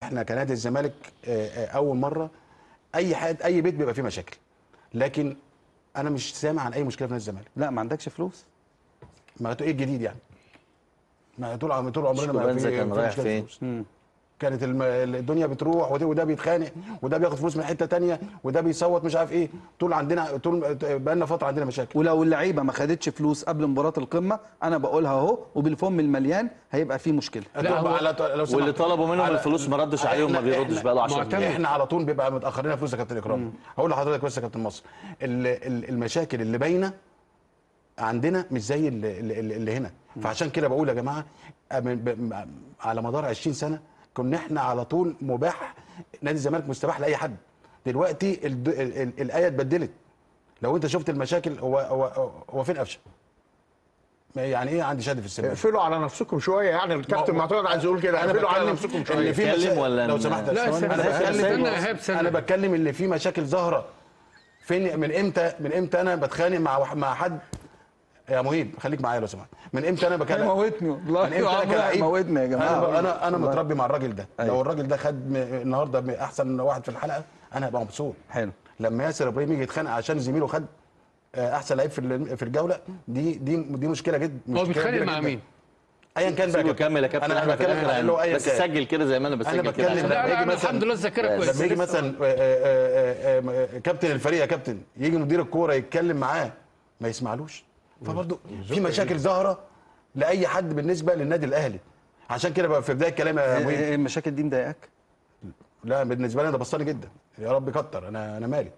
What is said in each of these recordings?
احنا كنادي الزمالك اول مرة اي حد اي بيت بيبقى فيه مشاكل، لكن انا مش سامع عن اي مشكلة في نادي الزمالك. لا ما عندكش فلوس؟ ما ايه الجديد يعني؟ ما طول عمرنا ما في كان رايح فين؟ كانت الدنيا بتروح وده بيتخانق وده بياخد فلوس من حتة ثانية وده بيصوت مش عارف ايه، طول عندنا طول بقالنا فترة عندنا مشاكل. ولو اللعيبة ما خدتش فلوس قبل مباراة القمه انا بقولها اهو وبالفم المليان هيبقى في مشكلة. لا واللي طلبوا منهم الفلوس ما ردش عليهم، ما بيردش بقى له 10 ايام. احنا على طول بيبقى متاخرين فلوس يا كابتن اكرام. هقول لحضرتك بس يا كابتن مصر، المشاكل اللي باينة عندنا مش زي اللي هنا، فعشان كده بقول يا جماعة على مدار 20 سنة كنا احنا على طول مباح، نادي الزمالك مستباح لاي حد. دلوقتي الايه اتبدلت. لو انت شفت المشاكل، هو فين قفشه؟ يعني ايه عندي شد في السماء؟ اقفلوا على نفسكم شوية يعني، الكابتن معتمد عايز يقول كده، اقفلوا على نفسكم شوية. اللي فيه مشاكل لو سمحت، انا بتكلم اللي فيه مشاكل ظاهره. فين من امتى؟ من امتى انا بتخانق مع حد؟ يا مهيب خليك معايا لو سمحت. من امتى انا بكلم؟ موتني والله، موتني يا جماعة. انا متربي مع الراجل ده. أيوة. لو الراجل ده خد النهارده احسن واحد في الحلقة انا هبقى مبسوط. حلو. لما ياسر ابراهيم يجي يتخانق عشان زميله خد احسن لعيب في الجولة دي دي مشكلة جدا. هو بيتخانق مع مين؟ ايا كان بقى. كمل يا كابتن احمد، بس سجل كده زي ما انا بسجل كده. انا بتكلم الحمد لله الذاكرة كويسة. لما يجي مثلا كابتن الفريق يا كابتن، يجي مدير الكورة يتكلم معاه ما يسمعلوش. فبرضه في مشاكل ظاهره لاي حد بالنسبة للنادي الاهلي. عشان كده بقى في بداية كلامي يا مهيب، المشاكل دي مضايقاك؟ لا بالنسبة لي انا ده بصلي جدا، يا رب كتر. انا مالي.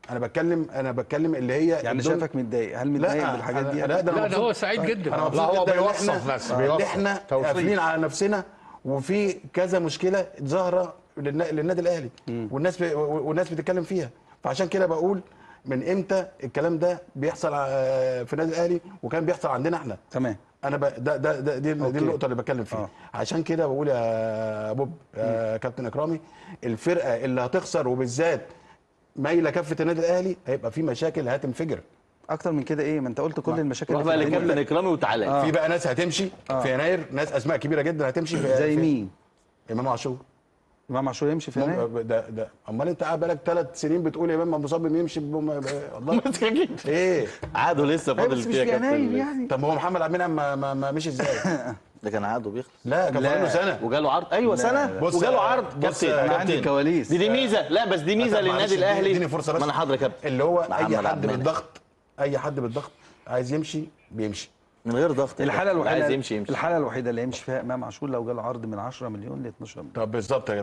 انا بتكلم اللي هي يعني شايفك متضايق، هل متضايق بالحاجات دي؟ لا ده هو سعيد جدا. انا لا هو بيوصف بس، بيوصف احنا قافلين على نفسنا، وفي كذا مشكلة ظاهره للنادي الاهلي والناس بتتكلم فيها. فعشان كده بقول من امتى الكلام ده بيحصل في النادي الاهلي وكان بيحصل عندنا احنا. تمام. انا ده ده ده دي النقطة اللي بتكلم فيها. عشان كده بقول يا بوب يا كابتن اكرامي، الفرقة اللي هتخسر وبالذات مايلة كفه النادي الاهلي هيبقى في مشاكل هتنفجر. اكتر من كده ايه؟ ما انت قلت كل المشاكل. روح بقى لكابتن اكرامي وتعالى. في بقى ناس هتمشي في يناير، ناس اسماء كبيرة جدا هتمشي. في زي مين؟ امام عاشور. امام عاشور يمشي في يناير؟ ده امال انت قاعد بقالك 3 سنين بتقول يا امام مصمم يمشي والله ايه؟ عقده لسه فاضل فيها يا كابتن يعني. طب هو محمد عبد المنعم ما مشي ازاي؟ ده كان عقده بيخلص. لا كان فاضل له سنة وجاله عرض. ايوه سنة وجاله عرض. كابتن انا عندي كواليس. دي ميزة. لا بس دي ميزة للنادي الاهلي. اديني فرصة بس. ما انا حاضر يا كابتن. اللي هو اي حد بالضغط، اي حد بالضغط عايز يمشي بيمشي من غير ضغط. الحالة الوحيدة عايز يمشي يمشي. الحالة الوحيدة اللي يمشي فيها امام عاشور لو جاله عرض من 10 مليون ل 12 مليون. طب بالظبط يا